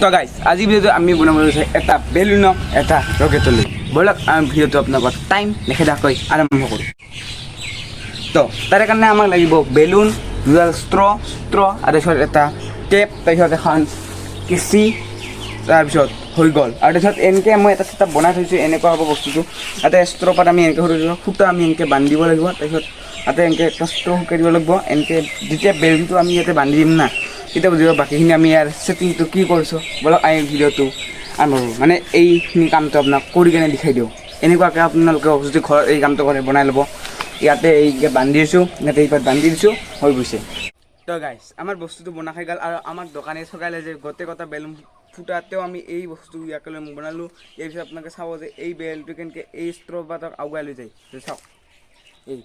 তো গাইজ, আজি ভিডিঅ'টো আমি বনাব লৈছোঁ এটা বেলুনক এটা ৰকেটলৈ। ব'লক, আমি ভিডিঅ'টো আপোনালোকৰ টাইম নেখেদাকৈ আৰম্ভ কৰোঁ। তো তাৰে কাৰণে আমাক লাগিব বেলুন, দুডাল ষ্ট্ৰ আৰু তাৰপিছত এটা টেপ, তাৰপিছত এখন কেঁচি, তাৰপিছত হৈ গ'ল। আৰু তাৰপিছত এনেকৈ মই এটা ছেটআপ বনাই থৈছোঁ, এনেকুৱা হ'ব বস্তুটো। তাতে ষ্ট্ৰ পাত আমি এনেকৈ সৰু সৰু সূতা আমি এনেকৈ বান্ধিব লাগিব। তাৰপিছত তাতে এনেকৈ এটা ষ্ট্ৰ শুকাই দিব লাগিব। এনেকৈ যেতিয়া বেলুনটো আমি ইয়াতে বান্ধি দিম না, তেতিয়া বুজিব বাকীখিনি আমি ইয়াৰ ছেটিংটো কি কৰিছোঁ। ব'লক, আমি ভিডিঅ'টো আৰম্ভ কৰোঁ। মানে এইখিনি কামটো আপোনাক কৰি কেনে দেখাই দিওঁ। এনেকুৱাকৈ আপোনালোকেও যদি ঘৰত এই কামটো কৰে, বনাই ল'ব। ইয়াতে এইকে বান্ধি দিছোঁ, ইয়াতে এইপাত বান্ধি দিছোঁ, হৈ গৈছে। তো গাইছ, আমাৰ বস্তুটো বনা খাই গ'ল। আৰু আমাক দোকানে ঠগালে যে গোটেই কটা বেলুন ফুটাতেও আমি এই বস্তু ইয়াকে লৈ বনালোঁ। ইয়াৰ পিছত আপোনালোকে চাব যে এই বেলুনটো কেনেকৈ এই ষ্ট্ৰ পাতক আগুৱাই লৈ যায়। তো চাওক, এই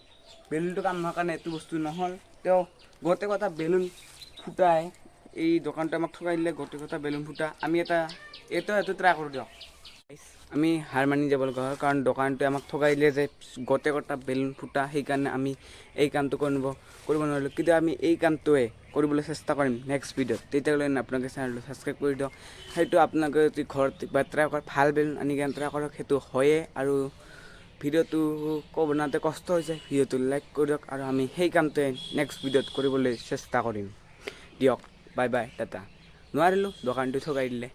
বেলুনটো কাম নোহোৱাৰ কাৰণে এইটো বস্তু নহ'ল। তেওঁ গোটেই কটা বেলুন ফুটাই এই দোকানটো আমাক ঠগাই দিলে। গোটেই কটা বেলুন ফুটা আমি এটা এইটো এইটো ট্ৰাই কৰোঁ দিয়ক। আমি হাৰ মানি যাব লগা হয়, কাৰণ দোকানটোৱে আমাক ঠগাই দিলে যে গোটেই কটা বেলুন ফুটা। সেইকাৰণে আমি এই কামটো কৰিব নোৱাৰিলোঁ। কিন্তু আমি এই কামটোৱে কৰিবলৈ চেষ্টা কৰিম নেক্সট ভিডিঅ'ত। তেতিয়াহ'লে আপোনালোকে চেনেলটো ছাবস্ক্ৰাইব কৰি দিয়ক। সেইটো আপোনালোকে যদি ঘৰত কিবা ট্ৰাই কৰক, ভাল বেলুন আনি কেনে ট্ৰাই কৰক, সেইটো হয়ে। আৰু ভিডিঅ'টো বনাওঁতে কষ্ট হৈছে, ভিডিঅ'টো লাইক কৰি দিয়ক আৰু আমি সেই কামটোৱে নেক্সট ভিডিঅ'ত কৰিবলৈ চেষ্টা কৰিম দিয়ক। Bye bye, tata. নোৱাৰিলোঁ, দোকানটো ঠগাই দিলে।